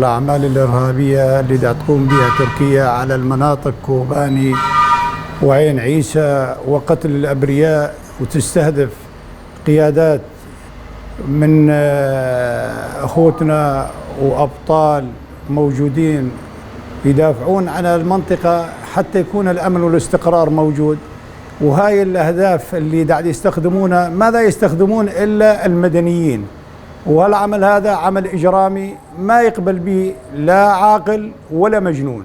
الأعمال الإرهابية اللي دا تقوم بها تركيا على المناطق كوباني وعين عيسى وقتل الأبرياء، وتستهدف قيادات من أخوتنا وأبطال موجودين يدافعون على المنطقة حتى يكون الأمن والاستقرار موجود. وهاي الأهداف اللي قاعد يستخدمونها ماذا يستخدمون إلا المدنيين، والعمل هذا عمل إجرامي ما يقبل به لا عاقل ولا مجنون.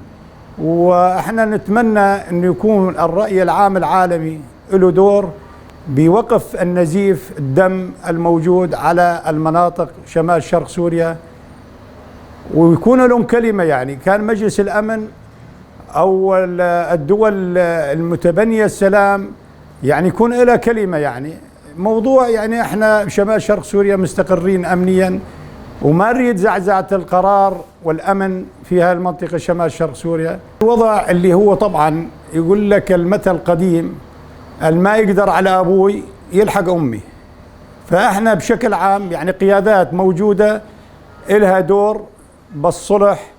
وإحنا نتمنى أن يكون الرأي العام العالمي له دور بوقف النزيف الدم الموجود على المناطق شمال شرق سوريا، ويكون لهم كلمة. يعني كان مجلس الأمن أو الدول المتبنية السلام يعني يكون لها كلمة. يعني موضوع يعني احنا شمال شرق سوريا مستقرين أمنيا، وما نريد زعزعة القرار والأمن في هذه المنطقة شمال شرق سوريا. الوضع اللي هو طبعا يقول لك المثل القديم، الما يقدر على أبوي يلحق أمي. فإحنا بشكل عام يعني قيادات موجودة إلها دور بالصلح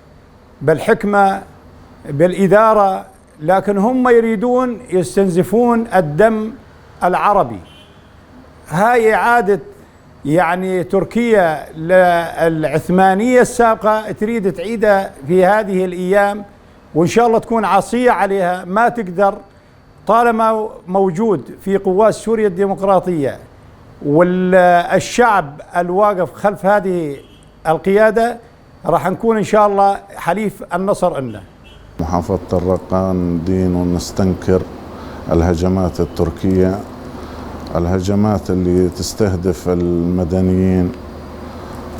بالحكمة بالإدارة، لكن هم يريدون يستنزفون الدم العربي. هاي إعادة يعني تركيا للعثمانية السابقة تريد تعيدها في هذه الأيام، وإن شاء الله تكون عصية عليها، ما تقدر طالما موجود في قوات سوريا الديمقراطية والشعب الواقف خلف هذه القيادة راح نكون إن شاء الله حليف النصر لنا. محافظة الرقة ندين ونستنكر الهجمات التركية، الهجمات اللي تستهدف المدنيين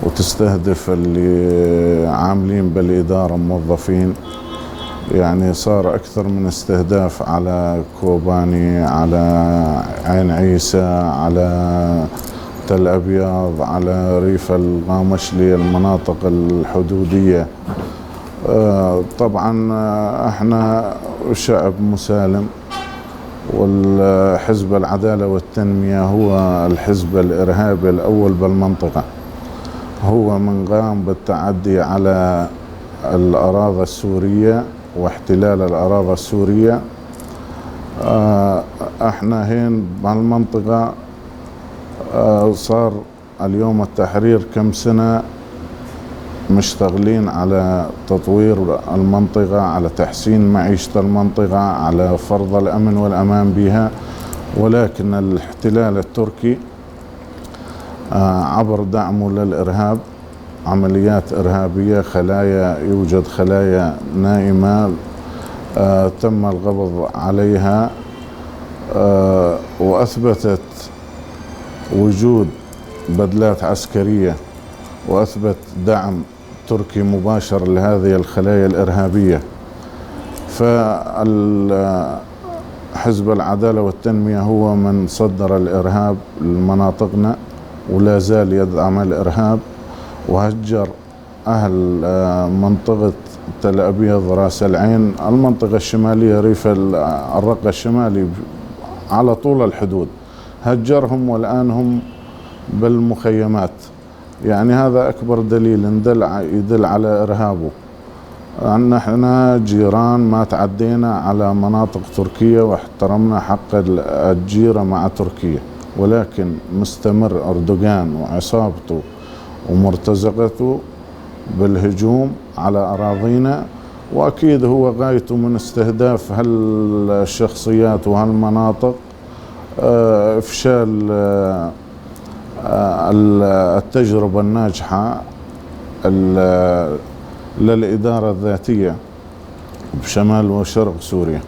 وتستهدف اللي عاملين بالإدارة موظفين. يعني صار أكثر من استهداف على كوباني، على عين عيسى، على تل أبيض، على ريف القامشلي، المناطق الحدودية. طبعا احنا شعب مسالم، والحزب العدالة والتنمية هو الحزب الإرهابي الأول بالمنطقة، هو من قام بالتعدي على الأراضي السورية واحتلال الأراضي السورية. احنا هين بهالمنطقة صار اليوم التحرير كم سنة مشتغلين على تطوير المنطقة، على تحسين معيشة المنطقة، على فرض الأمن والأمان بها، ولكن الاحتلال التركي عبر دعمه للإرهاب، عمليات إرهابية، خلايا، يوجد خلايا نائمة تم القبض عليها وأثبتت وجود بدلات عسكرية، وأثبت دعم تركي مباشر لهذه الخلايا الإرهابية. فحزب العدالة والتنمية هو من صدر الإرهاب لمناطقنا، ولا زال يدعم الإرهاب، وهجر أهل منطقة تل أبيض، راس العين، المنطقة الشمالية، ريف الرقة الشمالي على طول الحدود، هجرهم والآن هم بالمخيمات. يعني هذا أكبر دليل يدل على إرهابه. نحن جيران، ما تعدينا على مناطق تركيا واحترمنا حق الجيرة مع تركيا، ولكن مستمر أردوغان وعصابته ومرتزقته بالهجوم على أراضينا، وأكيد هو غايته من استهداف هالشخصيات وهالمناطق إفشال التجربة الناجحة للإدارة الذاتية بشمال وشرق سوريا.